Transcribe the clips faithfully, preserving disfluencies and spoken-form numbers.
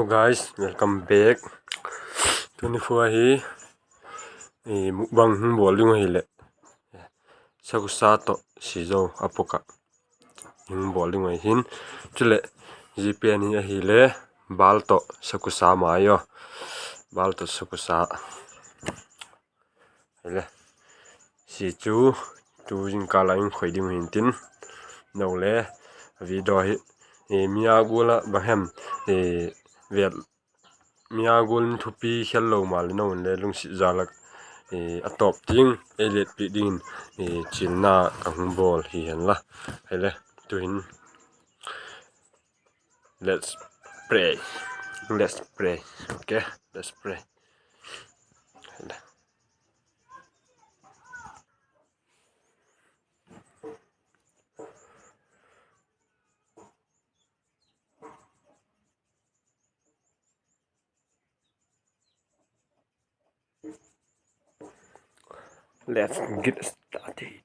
Guys, welcome back. Tuni khu ahi, mukbang hung bawl ding ahileh, sakhusa tawh sizo a pok ah hung bawl ding ahi hin. Chuleh, zia pen hi ahileh, bâl tawh sakhusa mai aw. Bâl tawh sakhusa. Hileh, zia chu tu zingkâl ah hung khoi ding uh hintin, no le, video hi, mi a gual ah bang hem, mi a gual in thupi khel lo maleh no le lungsiat jal ah, a tawp tiang ei letpiak dingin, chilna ka hung bawl hi hen la. Hileh, tuhin, let's pray, let's pray, okay, let's pray. Let's get started.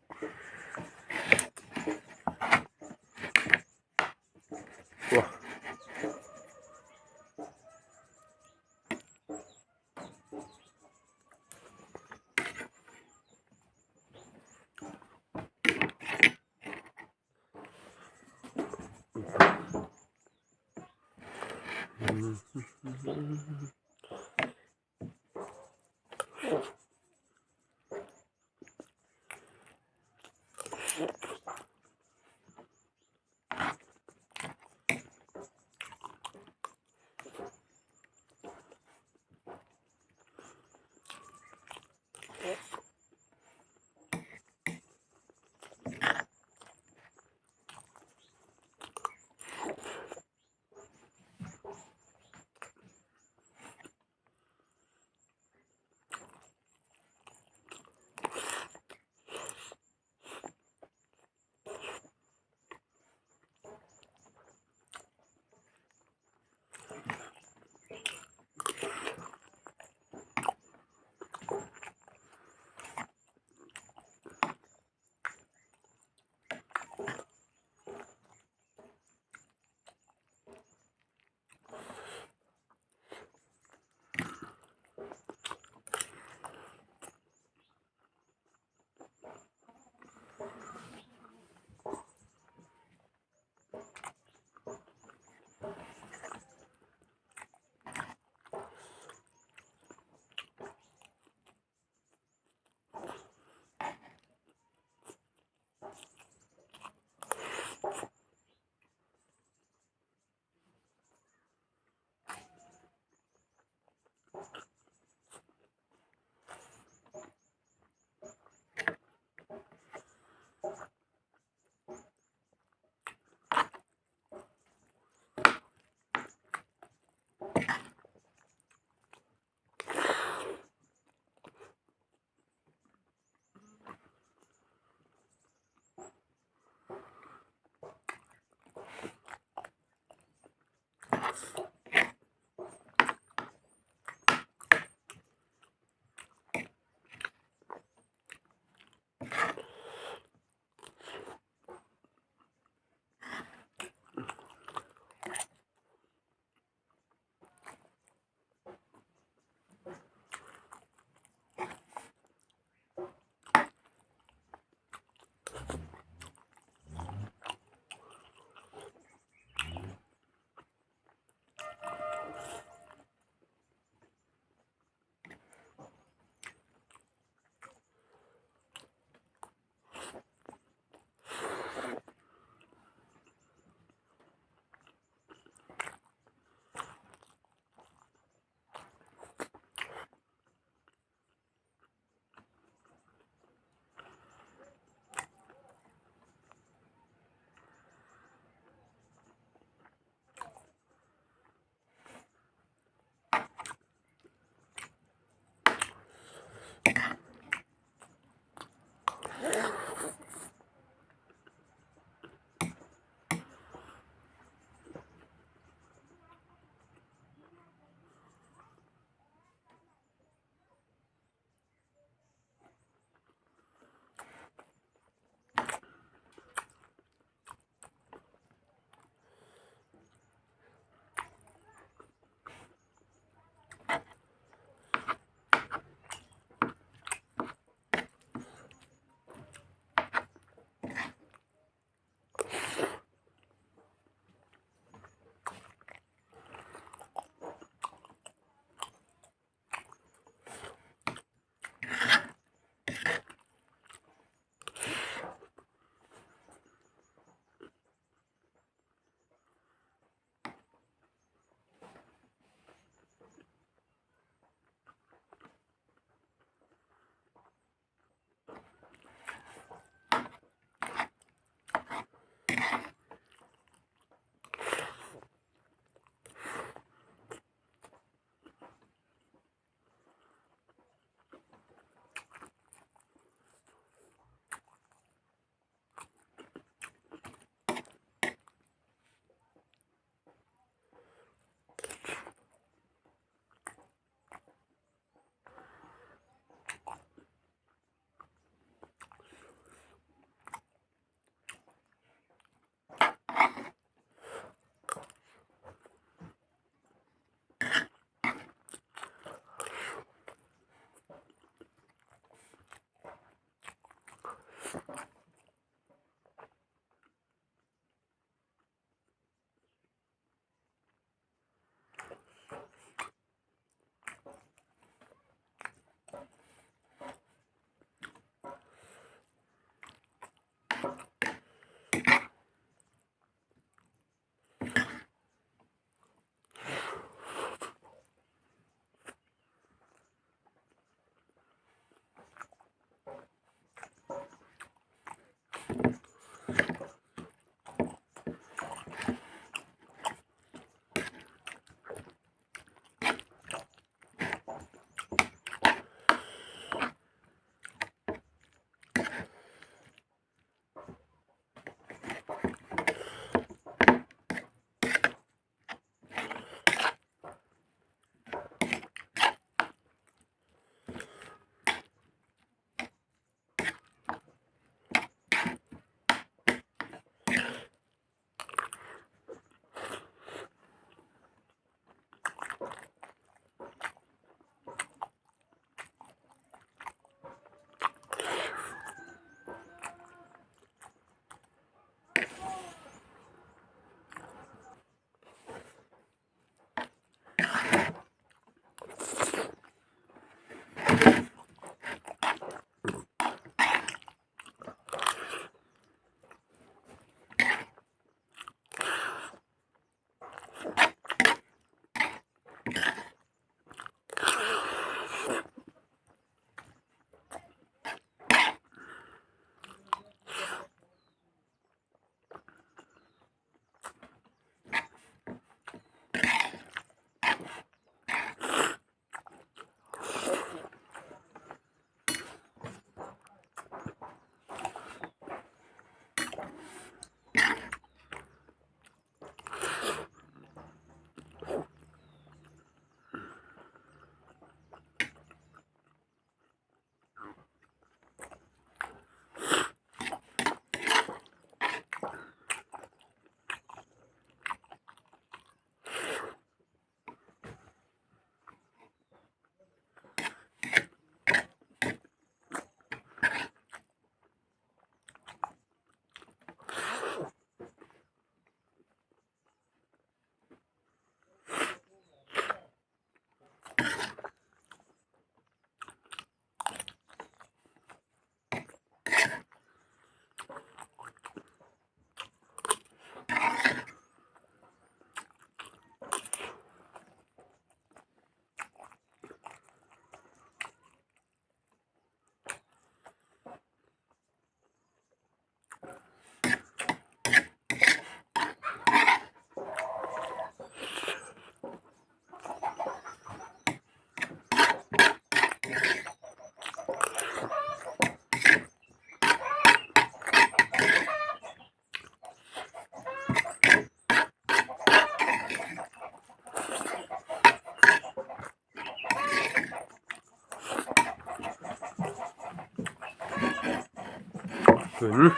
Tun,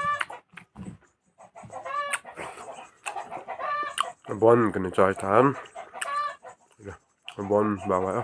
a bawn ka ni chai tan. A bawn bang a.